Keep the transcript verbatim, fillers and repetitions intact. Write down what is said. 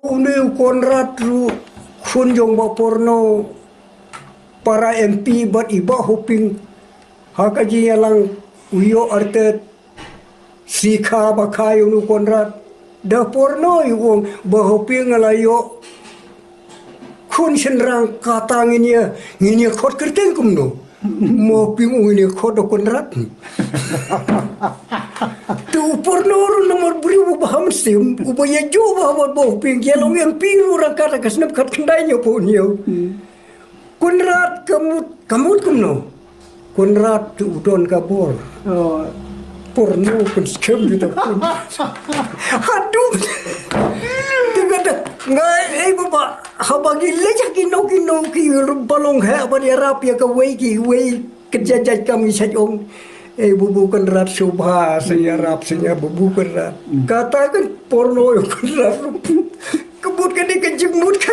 Une u Conrad ruh khun jong Bah Porno, para M P bad i Bah Hoping. Ha ka jingïalang u ïoh artet sikha ba kha ïa une u Conrad. Da Porno u ong, Bah Hoping, nga la ïoh khun shynrang, kata ngin ïa, ngin ïa khot kyrteng kumno? Bah Hoping u ong, ngin ïa khot da u Conrad. Te u Porno ruh namar briew uba ha mynsiem, uba ïa ju ba, ba, Bah Hoping, ïa long M P ruh rangkat ha ka snem khatkhyndai hynñiewphew hynñiew. Conrad, ka mut, ka mut kumno? Conrad te u don ka bor. Oh. Porno pynskhem kita pun. Haduh. Te kata, nga, eh, baba, haba ngi leit ha kino kino ki ba long heh ban ïarap ïa kawei, kiwei, ka jait jait kam, ngi shait ong, eh, bubu Conrad, sngewbha, sa ïarap, sa ïa bubu Conrad. Kata kan Porno ïa u Conrad. Ka mut kane ka jingmut ka